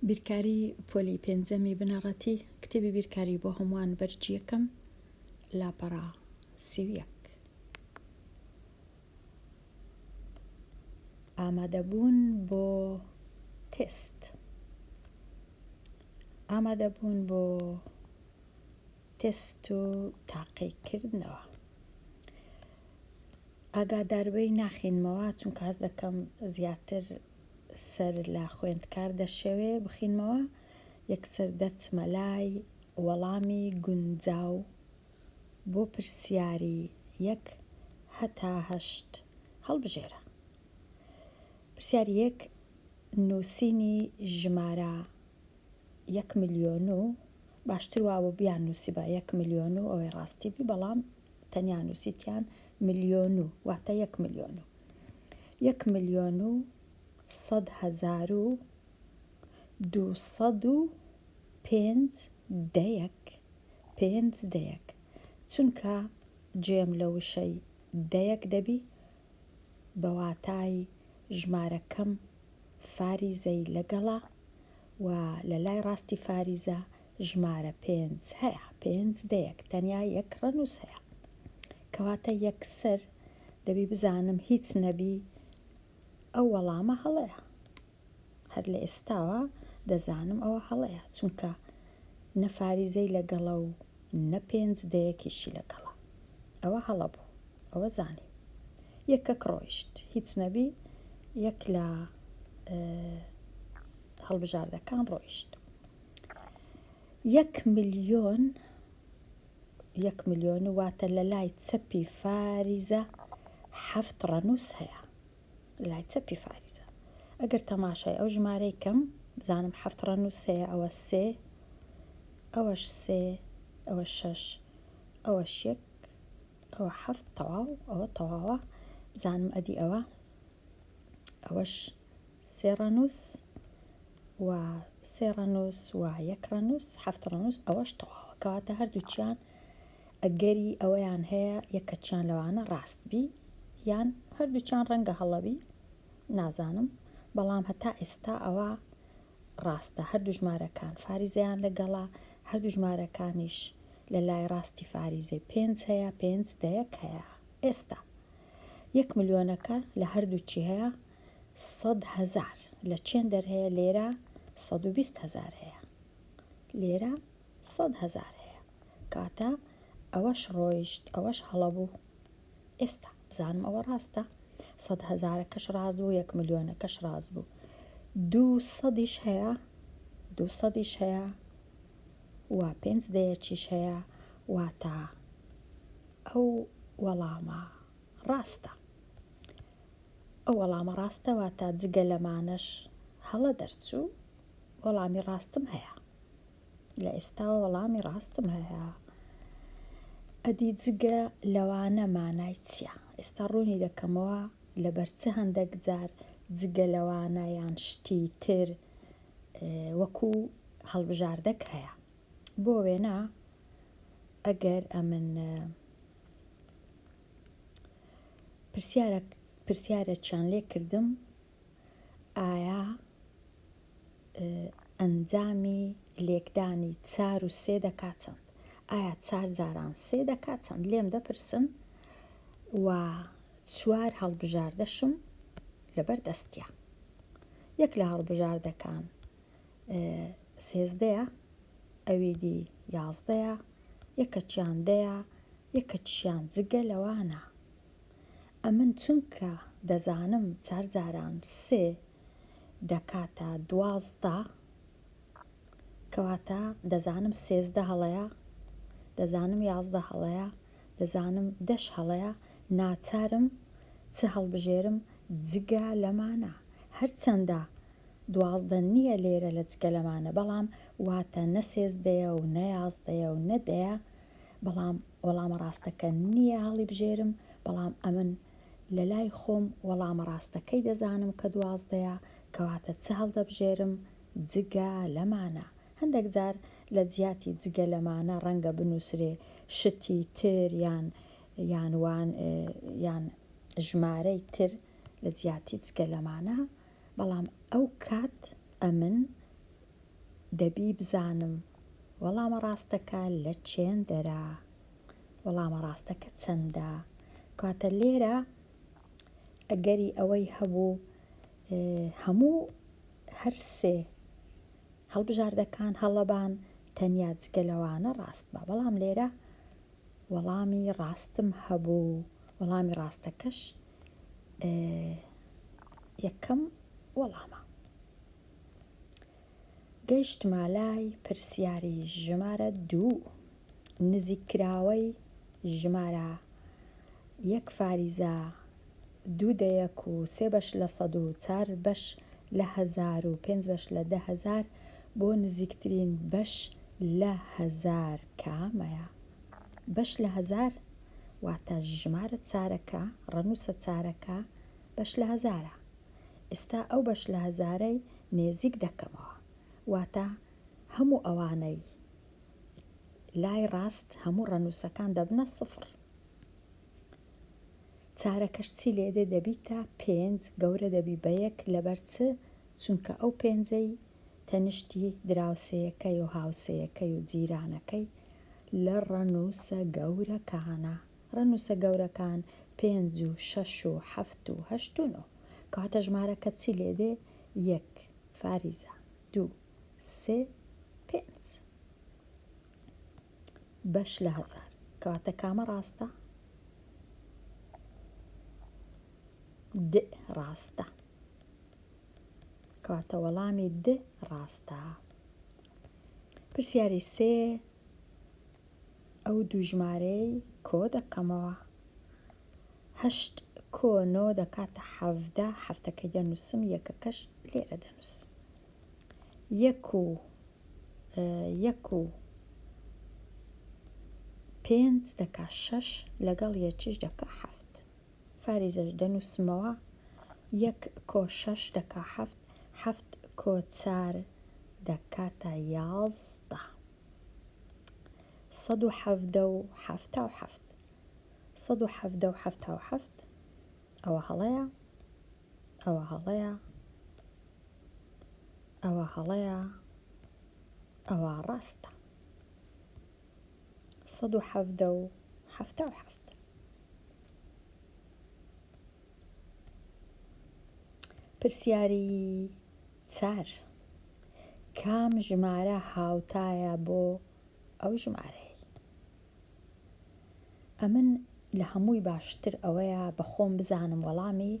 بیرکاری پۆلی پێنجەمی بنەڕەتی، کتێبی بیرکاری بۆ هەمووان بەرگی یەکەم، لاپەڕە 31. ئامادەبوون بۆ تێست. ئامادەبوون بۆ تێست و تاقیکردنەوە. ئاگاداربەی ناخینمەوە چونکە هەست دەکەم زیاتر سەر لە خوێندکار دەشێوێ بخینمەوە یەکسەر دەچمە لای وەڵامی گونجاو بۆ پرسیاری یەک هەتا هەشت هەڵبژێرە. پرسیاری یەک نووسینی ژمارە یەک ملیۆن و باشتر وابوو بیان نووسیبا یەک ملیۆن و ئەوەی ڕاستی بی بەڵام تەنیا نووسیتیان ملیۆن و واتە یەک ملیۆن و یەک ملیۆن و 100,205 دەیەک پێنج دەیەک چونکە جێم لە وشەی دەیەک دەبی بە واتای ژمارەکەم فاریزەی لەگەڵە و لە لای ڕاستی فاریزە ژمارە پێنج هەیە، پێنج دەیەک، تەنیا یەک ڕەنووس هەیە. کەواتە یەکسەر دەبی بزانم هیچ نەبی ئەو وەڵامە هەڵەیە. هەر لە ئێستاوە دەزانم ئەوە هەڵەیە، چونکە نە فاریزەی لەگەڵە و نە پێنج دەیەکیشی لەگەڵە. ئەوە هەڵە بوو. ئەوە زانیم. یەکەک ڕۆیشت. هیچ نەبی یەک لە هەڵبژاردەکان ڕۆیشت. یەک ملیۆن یەک ملیۆن واتە لە لای چەپی فاریزە حەفت ڕەنووس هەیە. لای چەپی فاریزە. ئەگەر تەماشای ئەو ژمارەی کەم بزانم حەفت ڕەنووس هەیە ئەوە سێ ئەوەش سێ ئەوە شەش ئەوەش یەک ئەوە حەفت تەواو ئەوە تەواوە بزانم ئەدی ئەوە ئەوەش سێ ڕەنووس و سێ ڕەنووس و یەک ڕەنووس حەفت ڕەنووس ئەوەش تەواوە کەواتە هەردووکیان ئەگەری ئەوەیان هەیە یەکەکیان لەوانە ڕاست بی یان هەردووکیان ڕەنگە هەڵەبی نازانم بەڵام هەتا ئێستا ئەوە ڕاستە هەردوو ژمارەکان فاریزەیان لەگەڵە هەردوو ژمارەکانیش لە لای ڕاستی فاریزەی پێنج هەیە پێنج دەیەک هەیە ئێستا یەک ملیۆنەکە لە هەردووکی هەیە 100 هەزار لە چێندەر هەیە لێرە 120 هەزار هەیە لێرە 100 هەزار هەیە کاتە ئەوەش ڕۆیشت ئەوەش هەڵە بوو ئێستا بزانم ئەوە ڕاستە سەد هەزارەکەش ڕاست بوو یەک ملیۆنەکەش ڕاست بوو دوو سەدیش هەیە دوو سەدیش هەیە و پێنج دەیەکیش هەیە واتە ئەو وەڵامە ڕاستە ئەو وەڵامە ڕاستە واتە جگە لەمانەش هەڵە دەرچوو وەڵامی ڕاستم هەیە لە ئێستاوە وەڵامی ڕاستم هەیە. ئەدی جگە لەوانە مانای چیە؟ ئێستا ڕوونی دەکەمەوە لەبەر چ هەندەک جار جگە لەوانە یان شتی تر وەکو هەڵبژاردەک هەیە. بۆ وێنە ئەگەر ئەمن پرسیارەک پرسیارێکیان لێ کردم ئایا ئەنجامی لێکدانی چار و سێ دەکا چەند؟ ئایا چار جاران سێ دەکا چەند؟ لێم دەپرسن و چوار هەڵبژاردەشم لەبەر دەستیە. یەک لە هەڵبژاردەکان سێزدەیە، ئەوی دی یازدەیە، یەکەکیان دەیە، یەکەکیشیان جگە لەوانە. ئەمن چونکە دەزانم چار جاران سێ دەکاتە 12، کەواتە دەزانم 13 هەڵەیە، دەزانم 11 هەڵەیە، دەزانم دەش هەڵەیە، ناچارم چ هەڵبژێرم جگە لەمانە. هەرچەندە 12 نییە لێرە لە جگە لەمانە، بەڵام واتە نە سێزدەیە و نە یازدەیە و نە دەیە، بەڵام وەڵامە ڕاستەکە نییە هەڵیبژێرم، بەڵام ئەمن لەلای خۆم وەڵامە ڕاستەکەی دەزانم کە دوازدەیە، کەواتە چ هەڵدەبژێرم؟ جگە لەمانە. هەندێک جار لە جیاتی جگە لەمانە ڕەنگە بنووسرێ شتی تر یان یان وان یان ژمارەی تر لە جیاتی جگە لەمانە، بەڵام ئەو کات ئەمن. دەبی بزانم وەڵامە ڕاستەکە لە چێندەرە، وەڵامە ڕاستەکە چەندە؟ کەواتە لێرە ئەگەری ئەوەی هەبوو هەموو هەر سێ هەڵبژاردەکان هەڵەبان تەنیا جگە لەوانە ڕاست بە بەڵام لێرە وەڵامی ڕاستم هەبوو وەڵامی ڕاستەکەش یەکەم وەڵامە. گەیشتمە لای پرسیاری ژمارە دوو، نزیککراوەی ژمارە یەک فاریزە دوو دەیەک و سێ بەش لە 104 بەش لە 1005 بەش لە 10,000 بۆ نزیکترین بەش لە هەزار کامەیە؟ بەش لە هەزار واتە ژمارە چارەکە، ڕەنووسە چارەکە بەش لە هەزارە. ئێستا ئەو بەش لە هەزارەی نێزیک دەکەمەوە واتە هەموو ئەوانەی لای ڕاست هەموو ڕەنووسەکان دەبنە سفر. چارەکەش چی لێدێ دەبیتە پێنج گەورە دەبی بە یەک لەبەر چ چونکە ئەو پێنجەی تەنیشتی دراوسێیەکەی و هاوسێیەکەی و جیرانەکەی لە ڕەنووسە گەورەکانە. ڕەنووسە گەورەکان پێنج و شەش و حەفت و هەشت و نۆ. کەواتە ژمارەکە چی لێ دێ؟ یەک، فاریزە، دوو، سێ، پێنج. بەش لە هەزار. کەواتە کامە ڕاستە؟ د ڕاستە. کەواتە وەڵامی د ڕاستە. پرسیاری سێ ئەو دوو ژمارەی کۆ دەکەمەوە. هەشت کۆ نۆ دەکاتە 17، حەفتەکەی دەنووسم، یەکەکەش لێرە دەنووسم. یەک و یەک و پێنج دەکا شەش، لەگەڵ یەکیش دەکا حەفت. فاریزەش دەنووسمەوە، یەک کۆ شەش دەکا حەفت، حەفت کۆ چار دەکاتە 11. 117 و 77. 117 و 77 ئەوە هەڵەیە، ئەوە هەڵەیە، ئەوە هەڵەیە، ئەوە ڕاستە. 117 و 77. پرسیاری چار، کام ژمارە هاوتایە بۆ ئەو ژمارەیەی؟ ئەمن لە هەمووی باشتر ئەوەیە بە خۆم بزانم وەڵامی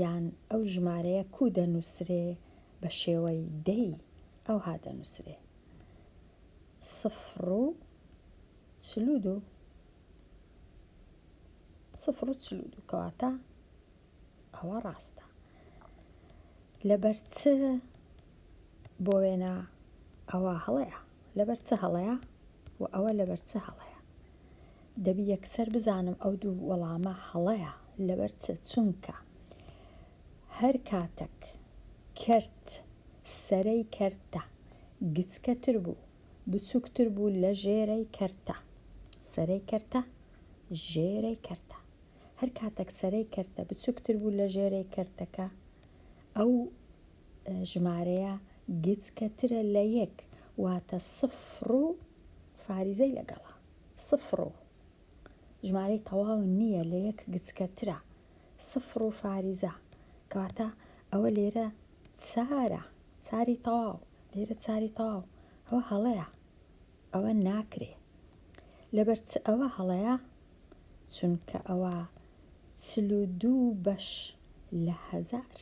یان ئەو ژمارەیە کو دەنووسرێ بە شێوەی دەی ئەوها دەنووسرێ سفر و 42، 0 و 42. کەواتە ئەوە ڕاستە. لەبەر چ بۆ وێنە ئەوە هەڵەیە؟ لەبەر چ هەڵەیە و ئەوە لەبەر چ هەڵەیە؟ دەبی یەکسەر بزانم ئەو دوو وەڵامە هەڵەیە. لەبەر چ؟ چونکە هەر کاتێک کەرت سەرەی کەرتە گچکەتر بوو بچووکتر بوو لە ژێرەی کەرتە، سەرەی کەرتە ژێرەی کەرتە، هەر کاتێک سەرەی کەرتە بچووکتر بوو لە ژێرەی کەرتەکە ئەو ژمارەیە گچکەترە لە یەک، واتە سفر و فاریزەی لەگەڵە، سفر و ژمارەی تەواو نییە لە یەک گچکەترە، سفر و فاریزە. کەواتە ئەوە لێرە چارە، چاری تەواو، لێرە چاری تەواو، ئەوە هەڵەیە، ئەوە ناکرێ. لەبەر چ ئەوە هەڵەیە؟ چونکە ئەوە 42 بەش لە هەزار.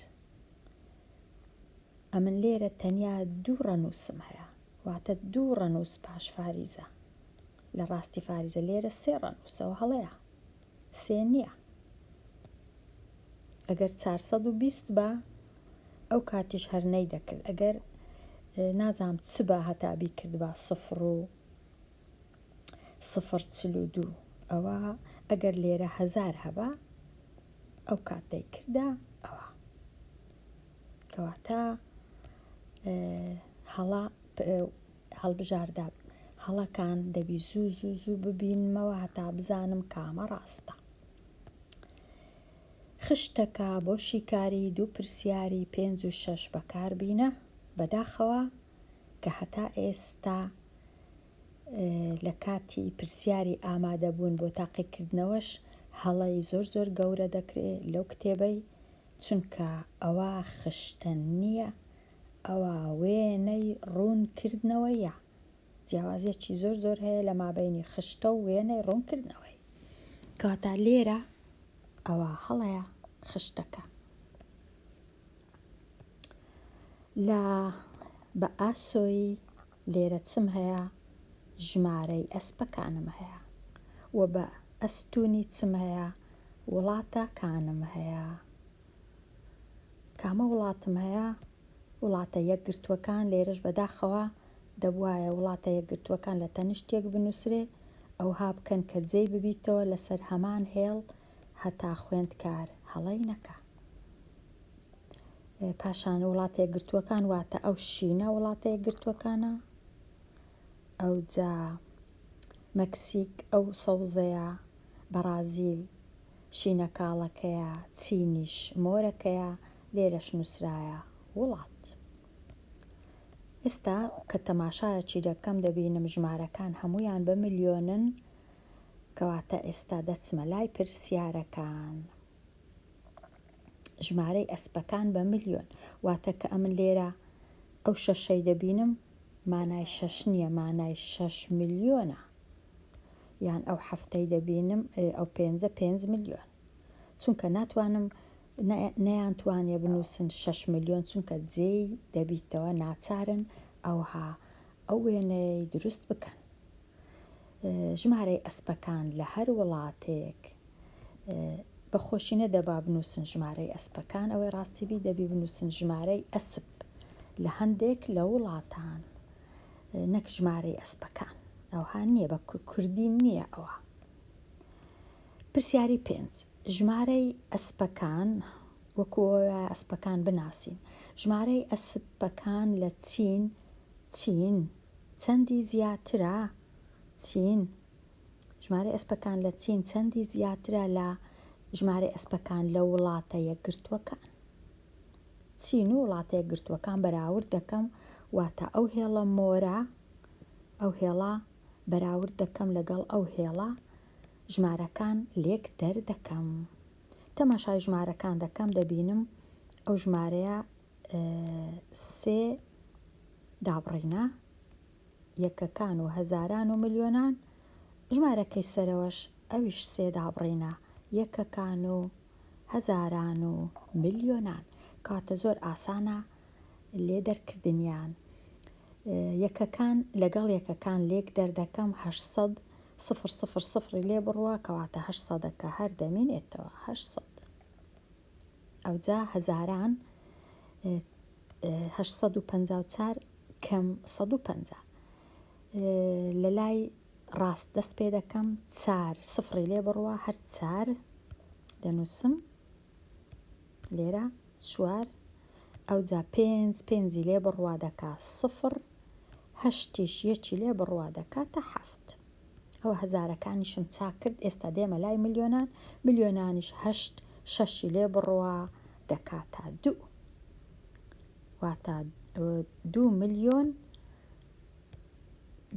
ئەمن لێرە تەنیا دوو ڕەنووسم هەیە، واتە دوو ڕەنووس پاش فاریزە لە ڕاستی فاریزە، لێرە سێ ڕەنووسەوە هەڵەیە، سێ نییە. ئەگەر 420 بە ئەو کاتیش هەر نەیدەکرد، ئەگەر نازام چ بە هەتا بیکردبا سفر و سفر 42، ئەوە ئەگەر لێرە هەزار هەبا ئەو کات دەیکردە ئەوە. کەواتە هەڵە هەڵبژاردە هەڵەکان دەبی زوو زوو زوو ببینمەوە هەتا بزانم کامە ڕاستە. خشتەکە بۆ شیکاری دوو پرسیاری پێنج و شەش بەکاربینە. بەداخەوە کە هەتا ئێستا لە کاتی پرسیاری ئامادەبوون بۆ تاقیکردنەوەش هەڵەی زۆر زۆر گەورە دەکرێ لەو کتێبەی چونکە ئەوە خشتە نییە ئەوە وێنەی ڕوونکردنەوەیە جیاوازیەکی زۆر زۆر هەیە لە مابەینی خشتە و وێنەی ڕوونکردنەوەی کەواتە لێرە ئەوە هەڵەیە خشتەکە لە بە ئاسۆیی لێرە چم هەیە ژمارەی ئەسپەکانم هەیە و بە ئەستونی چم هەیە وڵاتەکانم هەیە کامە وڵاتم هەیە وڵاتە یەکگرتووەکان لێرەش بەداخەوە دەبوایە وڵاتە یەکگرتووەکان لە تەنیشت یەک بنووسرێ ئەوها بکەن کە جێی ببیتەوە لەسەر هەمان هێڵ هەتا خوێندکار هەڵەی نەکا. پاشان وڵاتە یەکگرتووەکان واتە ئەو شینە وڵاتە یەکگرتووەکانە ئەوجا مەکسیک ئەو سەوزەیە بەڕازیل شینە کاڵەکەیە چینیش مۆرەکەیە لێرەش نووسرایە وڵات. ئێستا کە تەماشایەکی دەکەم دەبینم ژمارەکان هەموویان بە ملیۆنن کەواتە ئێستا دەچمە لای پرسیارەکان. ژمارەی ئەسپەکان بە ملیۆن واتە کە ئەمن لێرە ئەو شەشەی دەبینم مانای شەش نییە مانای شەش ملیۆنە یان ئەو حەفتەی دەبینم ئەو پێنجە پێنج ملیۆن چونکە ناتوانم نەیانتوانێ بنووسن شەش ملیۆن چونکە جێی دەبیتەوە ناچارن ئەوها ئەو وێنەیەی دروست بکەن. ژمارەی ئەسپەکان لە هەر وڵاتێک بە خۆشی نەدەبا بنووسن ژمارەی ئەسپەکان ئەوەی ڕاستی بی دەبی بنووسن ژمارەی ئەسپ لە هەندێک لە وڵاتان نەک ژمارەی ئەسپەکان ئەوها نییە بە کوردی نییە ئەوە پرسیاری پێنج ژمارەی ئەسپەکان وەکو ئەسپەکان بناسین ژمارەی ئەسپەکان لە چین چین چەندی زیاترە؟ چین ژمارەی ئەسپەکان لە چین چەندی زیاترە لە ژمارەی ئەسپەکان لە وڵاتە یەکگرتووەکان؟ چین و وڵاتە یەکگرتووەکان بەراورد دەکەم واتە ئەو هێڵە مۆرە ئەو هێڵە بەراورد دەکەم لەگەڵ ئەو هێڵە ژمارەکان لێک دەردەکەم تەماشای ژمارەکان دەکەم دەبینم ئەو ژمارەیە سێ دابڕینە، یەکەکان و هەزاران و ملیۆنان، ژمارەکەی سەرەوەش ئەویش سێ دابڕینە، یەکەکان و هەزاران و ملیۆنان، کەواتە زۆر ئاسانە لێ دەرکردنیان. یەکەکان لەگەڵ یەکەکان لێک دەردەکەم 800 سفر سفر سفری لێ بڕوا کەواتە هەشت سەدەکە هەر دەمینێتەوە 800. ئەوجا هەزاران 854 کەم 150 لە لای ڕاست دەست پێ دەکەم چار سفڕی لێ بڕوا هەر چار دەنووسم لێرە چوار ئەوجا پێنج پێنجی لێ بڕوا دەکا سفڕ هەشتیش یەکی لێ بڕوا دەکاتە حەفت ئەوە هەزارەکانیشم چاک کرد ئێستا دێمە لای ملیۆنان ملیۆنانیش هەشت شەشی لێ بڕوا دەکاتە دوو واتە دوو ملیۆن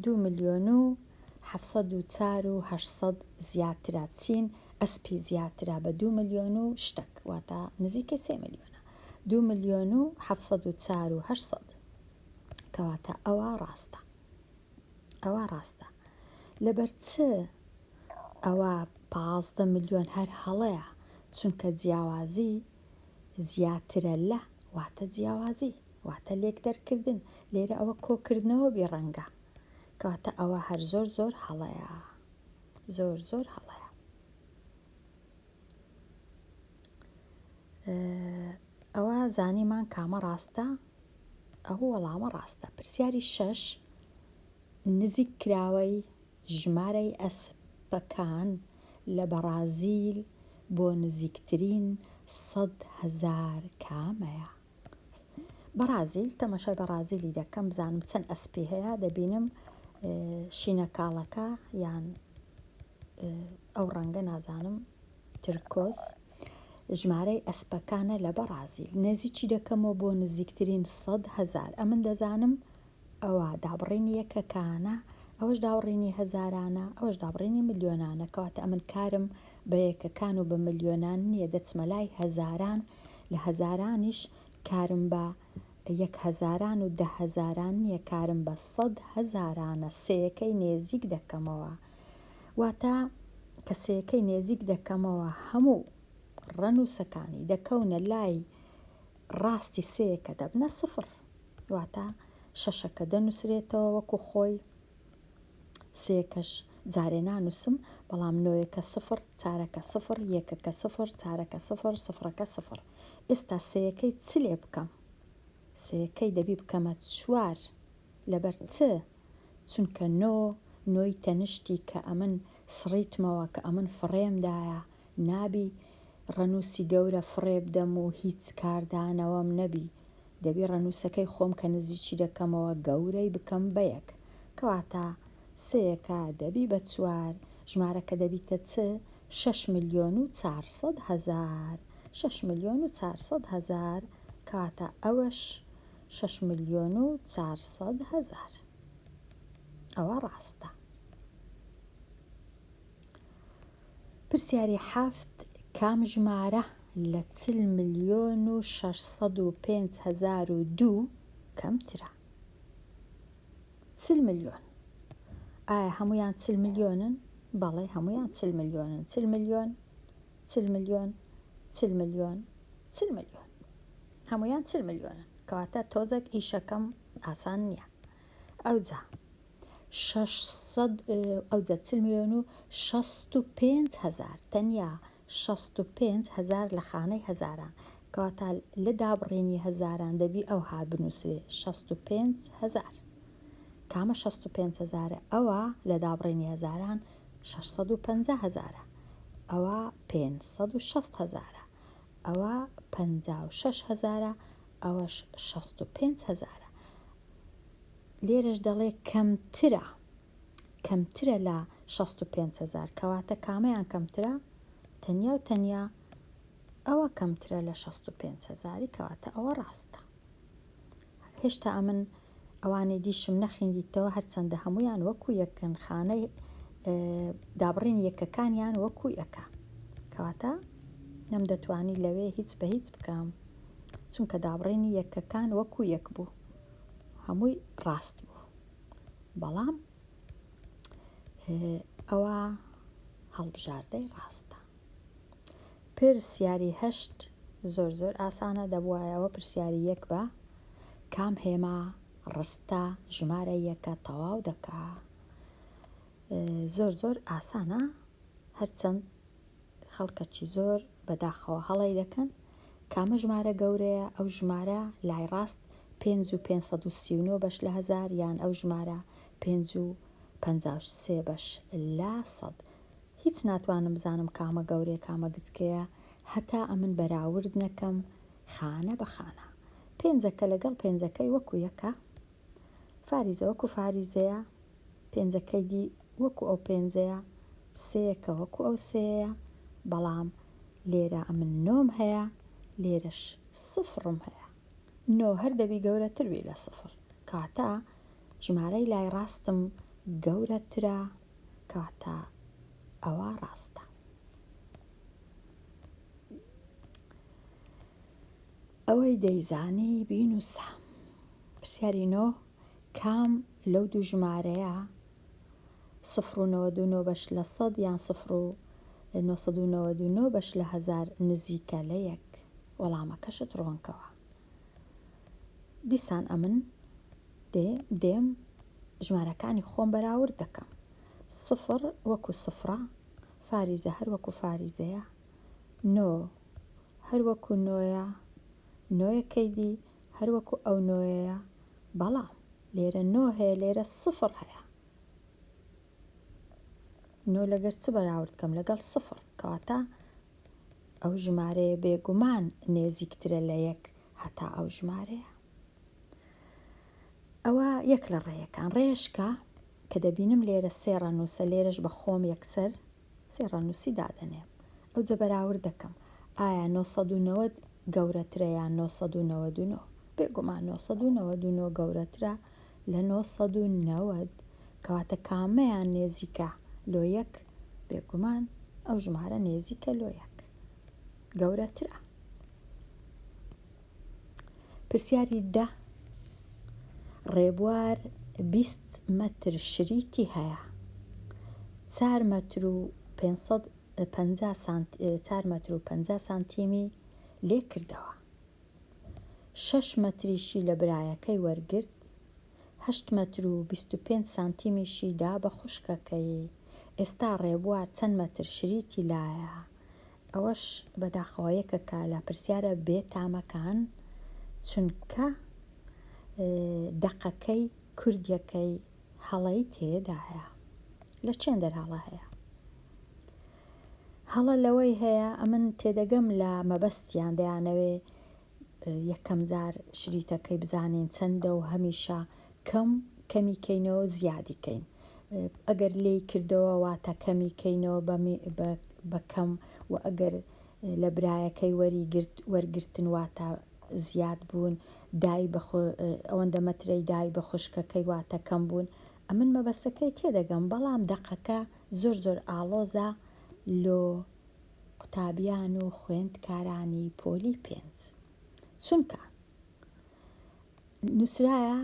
دوو ملیۆن و حەفسەد و چار و هەشتسەد زیاترە چین ئەسپی زیاترە بە دوو ملیۆن و شتەک واتە نزیکەی سێ ملیۆنە دوو ملیۆن و حەفسەد و چار و هەشتسەد کەواتە ئەوە ڕاستە ئەوە ڕاستە لەبەر چ ئەوە 15 ملیۆن هەر هەڵەیە چونکە جیاوازی زیاترە لە واتە جیاوازی واتە لێک دەرکردن لێرە ئەوە کۆکردنەوە بی ڕەنگە کەواتە ئەوە هەر زۆر زۆر هەڵەیە زۆر زۆر هەڵەیە ئەوە زانیمان کامە ڕاستە ئەو وەڵامە ڕاستە پرسیاری شەش نزیک کراوەی ژمارەی ئەسپەکان لە بەڕازیل بۆ نزیکترین 100,000 کامەیە بەڕازیل تەماشای بەڕازیلی دەکەم بزانم چەند ئەسپی هەیە دەبینم شینە کاڵەکە یان ئەو ڕەنگە نازانم ترکۆس. ژمارەی ئەسپەکانە لە بەڕازیل. نێزیکی دەکەمەوە بۆ نزیکترین 100,000. ئەمن دەزانم ئەوە دابڕینی یەکەکانە، ئەوەش دابڕینی هەزارانە، ئەوەش دابڕینی ملیۆنانە، کەواتە ئەمن کارم بە یەکەکان و بە ملیۆنان نییە، دەچمە لای هەزاران، لە هەزارانیش کارم بە یەک هەزاران و دە هەزاران نییە، کارم بە سەد هەزارانە، سێیەکەی نێزیک دەکەمەوە، واتە کە سێیەکەی نێزیک دەکەمەوە هەموو ڕەنووسەکانی دەکەونە لای ڕاستی سێیەکە دەبنە سفر. واتە شەشەکە دەنووسرێتەوە وەکو خۆی، سێکەش جارێ نانووسم، بەڵام نۆیەکە سفر، چارەکە سفر، یەکەکە سفر، چارەکە سفر، سفرەکە سفر. ئێستا سێیەکەی چ لێ بکەم؟ سێیەکەی دەبی بکەمە چوار. لەبەر چ؟ چونکە نۆ، نۆی تەنشتی کە ئەمن سڕیتمەوە، کە ئەمن فڕێم دایە، نابی ڕەنووسی گەورە فڕێ بدەم و هیچ کاردانەوەم نەبی، دەبی ڕەنووسەکەی خۆم کە نزیکی دەکەمەوە گەورەی بکەم بە یەک. کەواتە سێیەکە دەبی بە چوار، ژمارەکە دەبیتە چ؟ 6,400,000. 6,400,000، کەواتە ئەوەش 6,400,000. ئەوە ڕاستە. پرسیاری حەفت، کام ژمارە لە 40 ملیۆن و 605 هەزار و دوو کەمترە؟ 40 ملیۆن. ئایا هەموویان 40 ملیۆنن؟ بەڵێ هەموویان 40 ملیۆنن. 40 ملیۆن، 40 ملیۆن، 40 ملیۆن، 40 ملیۆن. هەموویان 40 ملیۆنن. کەواتە تۆزێک ئیشەکەم ئاسان نییە. ئەوجا 600 ئەوجا 40 ملیۆن و 65 هەزار، تەنیا 65 هەزار لە خانەی هەزاران. کەواتە لە دابڕینی هەزاران دەبی ئەوها بنووسرێ 65 هەزار. کامە 65 هەزارە؟ ئەوە لە دابڕینی هەزاران 650 هەزارە، ئەوە 560 هەزارە، ئەوە 56 هەزارە، ئەوەش 65 هەزارە. لێرەش دەڵێ کەمترە، کەمترە لە 65 هەزار. کەواتە کامەیان کەمترە؟ تەنیا و تەنیا ئەوە کەمترە لە 65 هەزاری، کەواتە ئەوە ڕاستە. هێشتا ئەمن ئەوانەی دیشم نەخیندیتەوە، هەرچەندە هەمویان وەکو یەکن، خانەی دابڕینی یەکەکانیان وەکو یەکە. کەواتە نەمدەتوانی لەوێ هیچ بە هیچ بکەم، چونکە دابڕینی یەکەکان وەکو یەک بوو، هەمووی ڕاست بوو. بەڵام ئەوە هەڵبژاردەی ڕاستە. پرسیاری هەشت زۆر زۆر ئاسانە، دەبوایە ئەوە پرسیاری یەک بە کام هێما ڕستە ژمارە یەکە تەواو دەکا. زۆر زۆر ئاسانە، هەرچەند خەڵکەکی زۆر بەداخەوە هەڵەی دەکەن. کامە ژمارە گەورەیە؟ ئەو ژمارە لای ڕاست پێنج و 539 بەش لە هەزار، یان ئەو ژمارە پێنج و 53 بەش لە سەد؟ هیچ ناتوانم بزانم کامە گەورەیە کامە گچکەیە هەتا ئەمن بەراورد نەکەم خانە بە خانە. پێنجەکە لەگەڵ پێنجەکەی وەکو یەکە، فاریزە وەکو فاریزەیە، پێنجەکەی دی وەکو ئەو پێنجەیە، سێیەکە وەکو ئەو سێیەیە، بەڵام لێرە ئەمن نۆم هەیە، لێرەش سفرم هەیە. نۆ هەر دەبی گەورەتر بی لە سفر، کەواتە ژمارەی لای ڕاستم گەورەترە، کەواتە ئەوە ڕاستە. ئەوەی دەیزانی بینووسە. پرسیاری نۆ، کام لەو دوو ژمارەیە سفر و 99 بەش لە سەد یان سفر و 999 بەش لە هەزار نزیکە لە یەک؟ وەڵامەکەشت ڕوونکەوە. دیسان ئەمن دێ دێم ژمارەکانی خۆم بەراورد دەکەم. سفر وەکو سفرە، فاریزە هەر وەکو فاریزەیە، نۆ هەر وەکو نۆیە، نۆیەکەی دی هەر وەکو ئەو نۆیەیە، بەڵام لێرە نۆ هەیە لێرە سفر هەیە. نۆ لەگەر چ بەراورد کەم؟ لەگەڵ سفر. کەواتە ئەو ژمارەیە بێگومان نێزیکترە لە یەک هەتا ئەو ژمارەیە. ئەوە یەک لە ڕێیەکان. ڕێشکە کە دەبینم لێرە سێ ڕەنووسە، لێرەش بە خۆم یەکسەر سێ ڕەنووسی دادەنێم. ئەوجە بەراورد دەکەم. ئایا 990 گەورەترە یان 999؟ بێگومان 999 گەورەترە لە 990، کەواتە کامەیان نێزیکە لۆ یەک؟ بێگومان ئەو ژمارە نێزیکە لۆ یەک، گەورەترە. پرسیاری دە، ڕێبوار 20 مەتر شریتی هەیە، چار مەتر و 550 سانت چار مەتر و 50 سانتیمی لێ کردەوە. شەش مەتریشی لە برایەکەی وەرگرت، هەشت مەتر و 25 سانتیمیشی دا بە خوشکەکەی. ئێستا ڕێبوار چەند مەتر شریتی لایە؟ ئەوەش بەداخەوە یەکەکە لە پرسیارە بێ تامەکان چونکە دەقەکەی کوردیەکەی هەڵەی تێدایە. لە چێندەر هەڵە هەیە؟ هەڵە لەوەی هەیە ئەمن تێدەگەم لە مەبەستیان دەیانەوێ یەکەم جار شریتەکەی بزانین چەندە و هەمیشە کەم کەمی کەینەوە زیادی کەین ئەگەر لێی کردەوە واتە کەمی کەینەوە بە کەم و ئەگەر لە برایەکەی وەری گرت وەرگرتن واتە زیاد بوون دای بە ئەوەندە مەترەی دای بە خوشکەکەی واتە کەم بوون ئەمن مەبەستەکەی تێدەگەم بەڵام دەقەکە زۆر زۆر ئاڵۆزە لۆ قوتابیان و خوێندکارانی پۆلی پێنج چونکە نوسرایە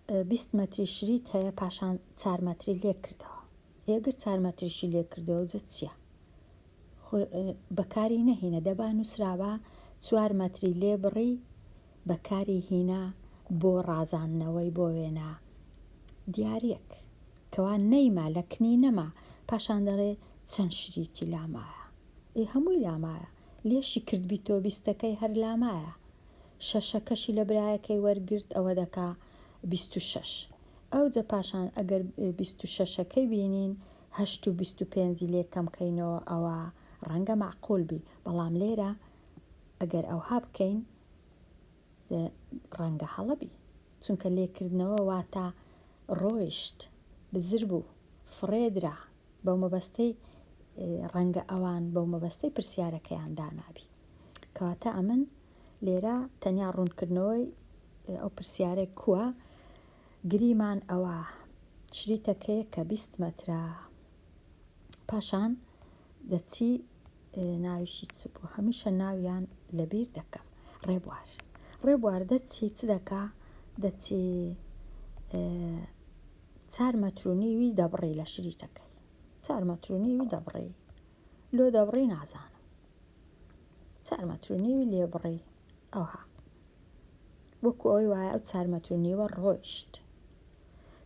20 مەتری شریت هەیە پاشان چار مەتری لێ کردەوە ئێگر چار مەتریشی لێ کردەوە جە چییە بەکاری نەهینە دەبا نووسراوە چوار مەتری لێ بڕی بەکاری هینا بۆ ڕازاندنەوەی بۆ وێنە دیاریەک کەوا نەیما لە کنی نەما پاشان دەڵێ چەند شریتی لامایە ئێ هەمووی لامایە لێشی کردبیتۆ بیستەکەی هەر لامایە شەشەکەشی لە برایەکەی وەرگرت ئەوە دەکا 26 ئەوجە پاشان ئەگەر 26ەکەی بینین هەشت و 25ی لێ کەم کەینەوە ئەوە ڕەنگە مەعقول بی بەڵام لێرە ئەگەر ئەوها بکەین ڕەنگە هەڵە بی چونکە لێکردنەوە واتە ڕۆیشت، بزر بوو، فڕێ درا، بەو مەبەستەی ڕەنگە ئەوان بەو مەبەستەی پرسیارەکەیان دانابی. کەواتە ئەمن لێرە تەنیا ڕوونکردنەوەی ئەو پرسیارەی کووە گریمان ئەوە شریتەکەیە کە 20 مەترە پاشان دەچی ناویشی چ بوو هەمیشە ناویان لەبیر دەکەم ڕێبوار ڕێبوار دەچی چ دەکا دەچی چار مەتر و نیوی دەبڕی لە شریتەکەی چار مەتر و نیوی دەبڕی لۆ دەبڕی نازانم چار مەتر و نیوی لێ بڕی ئەوها وەکو ئەوەی وایە ئەو چار مەتر و نیوە ڕۆیشت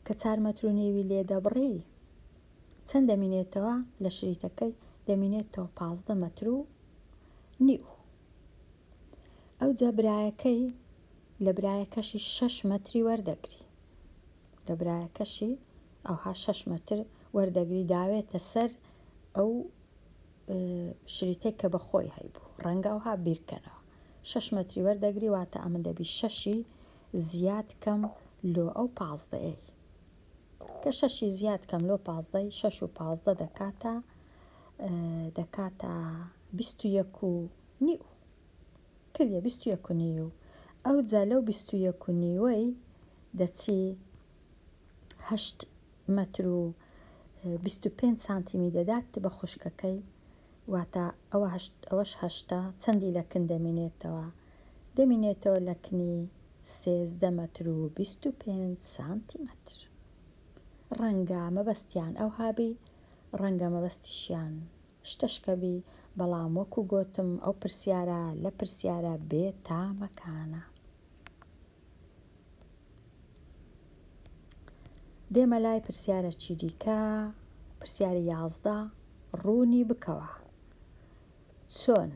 کە چار مەتر و نیوی لێ دەبڕی چەند دەمینێتەوە لە شریتەکەی دەمینێتەوە 15 مەتر و نیو ئەوجا برایەکەی لە برایەکەشی شەش مەتری وەردەگری لە برایەکەشی ئەوها شەش مەتر وەردەگری داوێتە سەر ئەو شریتەی کە بە خۆی هەیبوو ڕەنگە ئەوها بیرکەنەوە شەش مەتری وەردەگری واتە ئەمن دەبی شەشی زیاد کەم لۆ ئەو پازدەیەی کە شەشی زیاد کەم لۆ پازدەی شەش و پازدە دەکاتە دەکاتە 21 و نیو کردیە 21 و نیو ئەوجا لەو 21 و نیوەی دەچی هەشت مەتر و 25 سانتیمی دەدات بە خوشکەکەی واتە ئەوە هەشت ئەوەش هەشتە چەندی لە کن دەمینێتەوە دەمینێتەوە لە کنی 13 مەتر و 25 سانتیمەتر ڕەنگە مەبەستیان ئەوها بی ڕەنگە مەبەستیشیان شتەشکە بی بەڵام وەکو گۆتم ئەو پرسیارە لە پرسیارە بێ تامەکانە. دێمە لای پرسیارەکی دیکە، پرسیاری 11 ڕوونی بکەوە چۆن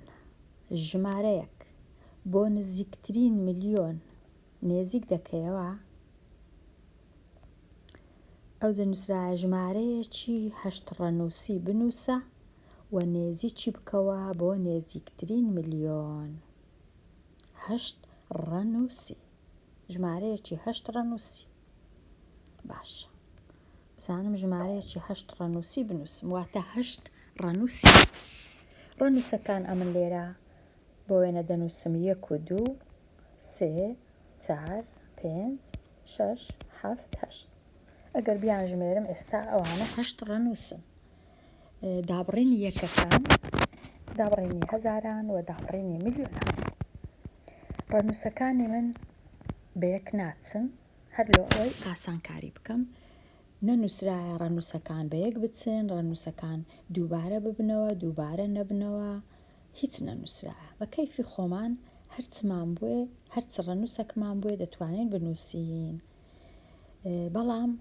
ژمارەیەک بۆ نزیکترین ملیۆن نێزیک دەکەیەوە؟ ئەوجە نووسرایە ژمارەیەکی هەشت ڕەنووسی بنووسە و نێزیکی بکەوە بۆ نێزیکترین ملیۆن. هەشت ڕەنووسی ژمارەیەکی هەشت ڕەنووسی باشە بزانم ژمارەیەکی هەشت ڕەنووسی بنووسم واتە هەشت ڕەنووسی ڕەنووسەکان ئەمن لێرە. بۆ وێنە دەنووسم یەک و دوو، سێ، چار، پێنج، شەش، حەفت، هەشت. ئەگەر بیانژمێرم ئێستا ئەوانە هەشت ڕەنووسن. دابڕینی یەکەکان، دابڕینی هەزاران و دابڕینی ملیۆنان. ڕەنووسەکانی من بە یەک ناچن، هەر لۆ ئەوەی ئاسانکاری بکەم نەنووسرایە ڕەنووسەکان بە یەک بچن، ڕەنووسەکان دووبارە ببنەوە، دووبارە نەبنەوە، هیچ نەنووسرایە. بە کەیفی خۆمان هەرچمان بوێ، هەرچ ڕەنووسەکمان بوێ دەتوانین بنووسین. بەڵام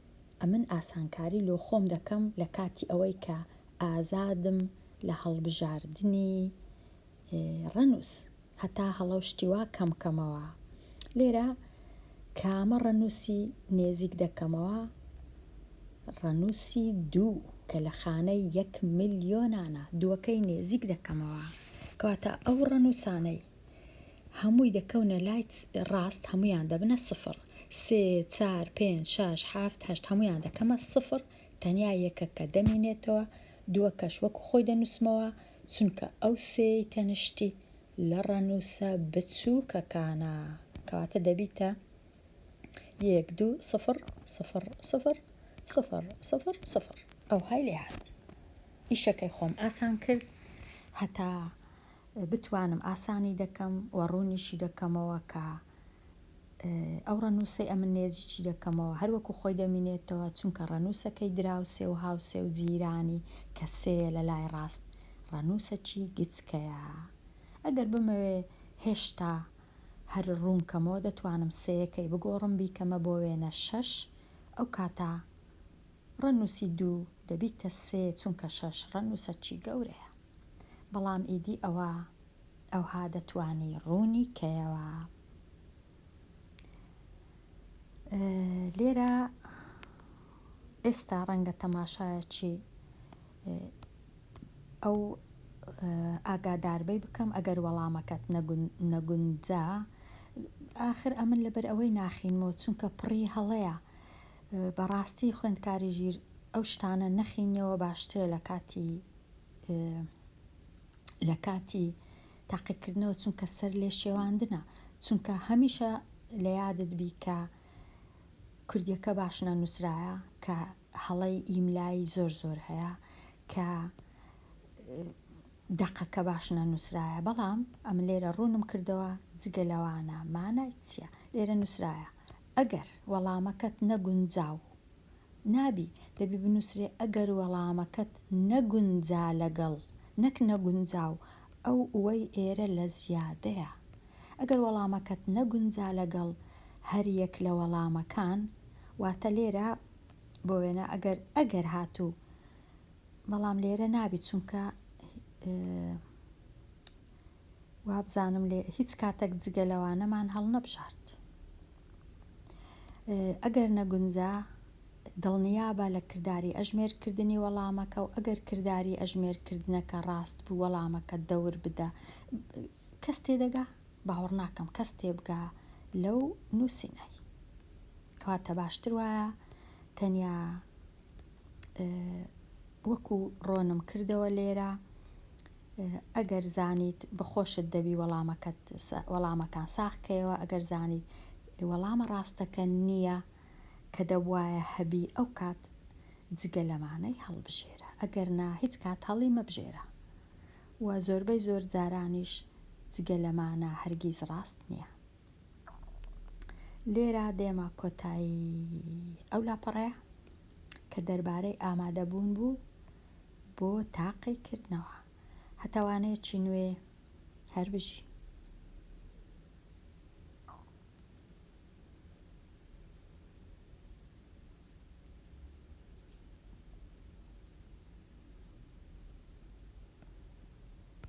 ئەمن ئاسانکاری لۆ خۆم دەکەم لە کاتی ئەوەی کە ئازادم لە هەڵبژاردنی ڕەنووس هەتا هەڵە و شتی وا کەم کەمەوە. لێرە کامە ڕەنووسی نێزیک دەکەمەوە؟ ڕەنووسی دوو کە لە خانەی یەک ملیۆنانە دووەکەی نێزیک دەکەمەوە. کەواتە ئەو ڕەنووسانەی هەمووی دەکەونە لای ڕاست هەموویان دەبنە سفر. سێ، چار، پێنج، شەش، حەفت، هەشت هەموویان دەکەمە سفر تەنیا یەکەکە دەمینێتەوە دووەکەش وەکو خۆی دەنووسمەوە چونکە ئەو سێیەی تەنشتی لە ڕەنووسە بچووکەکانە کەواتە دەبیتە یەک دوو سفر سفر سفر سفر سفر سفر ئەوهای لێهات ئیشەکەی خۆم ئاسان کرد هەتا بتوانم ئاسانی دەکەم و ڕوونیشی دەکەمەوە کە ئەو ڕەنووسەی ئەمن نێزیکی دەکەمەوە هەر وەکو خۆی دەمینێتەوە چونکە ڕەنووسەکەی دراوسێ و هاوسێ و جیرانی کە سێیە لە لای ڕاست ڕەنووسەکی گچکەیە ئەگەر بمەوێ هێشتا هەر ڕوون کەمەوە دەتوانم سێیەکەی بگۆڕم بیکەمە بۆ وێنە شەش ئەو کاتە ڕەنووسی دوو دەبیتە سێ چونکە شەش ڕەنووسەکی گەورەیە بەڵام ئیدی ئەوە ئەوها دەتوانی ڕوونی کەیەوە. لێرە ئێستا ڕەنگە تەماشایەکی ئەو ئاگاداربەی بکەم ئەگەر وەڵامەکەت نەگونجا ئاخر ئەمن لەبەر ئەوەی ناخینمەوە چونکە پڕی هەڵەیە بەڕاستی خوێندکاری ژیر ئەو شتانە نەخینەوە باشترە لە کاتی لە کاتی تاقیکردنەوە چونکە سەر لێ شێواندنە چونکە هەمیشە لە یادت بی کە کوردیەکە باش نەنووسرایە کە هەڵەی ئیملایی زۆر زۆر هەیە کە دەقەکە باش نەنووسرایە بەڵام ئەمن لێرە ڕوونم کردەوە جگە لەوانە مانای چییە لێرە نووسرایە ئەگەر وەڵامەکەت نەگونجاو نابی دەبی بنوسرێ ئەگەر وەڵامەکەت نەگونجا لەگەڵ نەک نەگونجاو ئەو ئوەی ئێرە لە زیادەیە ئەگەر وەڵامەکەت نەگونجا لەگەڵ هەر یەک لە وەڵامەکان واتە لێرە بۆ وێنە ئەگەر ئەگەر هاتوو بەڵام لێرە نابی چونکە وابزانم لێ هیچ کاتەک جگە لەوانەمان هەڵنەبژارد. ئەگەر نەگونجا دڵنیابە لە کرداری ئەژمێرکردنی وەڵامەکە و ئەگەر کرداری ئەژمێرکردنەکە ڕاست بوو وەڵامەکە دەور بدە. کەس تێدەگا؟ باوەڕ ناکەم کەس تێبگا لەو نووسینەی. کەواتە باشتر وایە تەنیا وەکو ڕۆنم کردەوە لێرە ئەگەر زانیت بەخۆشت دەبی وەڵامەکەت وەڵامەکان ساغ کەیەوە ئەگەر زانیت وەڵامە ڕاستەکە نییە کە دەبوایە هەبی ئەو کات جگە لەمانەی هەڵبژێرە ئەگەر نا هیچ کات هەڵی مەبژێرە و زۆربەی زۆر جارانیش جگە لەمانە هەرگیز ڕاست نییە. لێرە دێمە کۆتایی ئەو لاپەڕەیە کە دەربارەی ئامادەبوون بوو بۆ تاقیکردنەوە. هەتا وانەیەکی نوێ هەر بژی.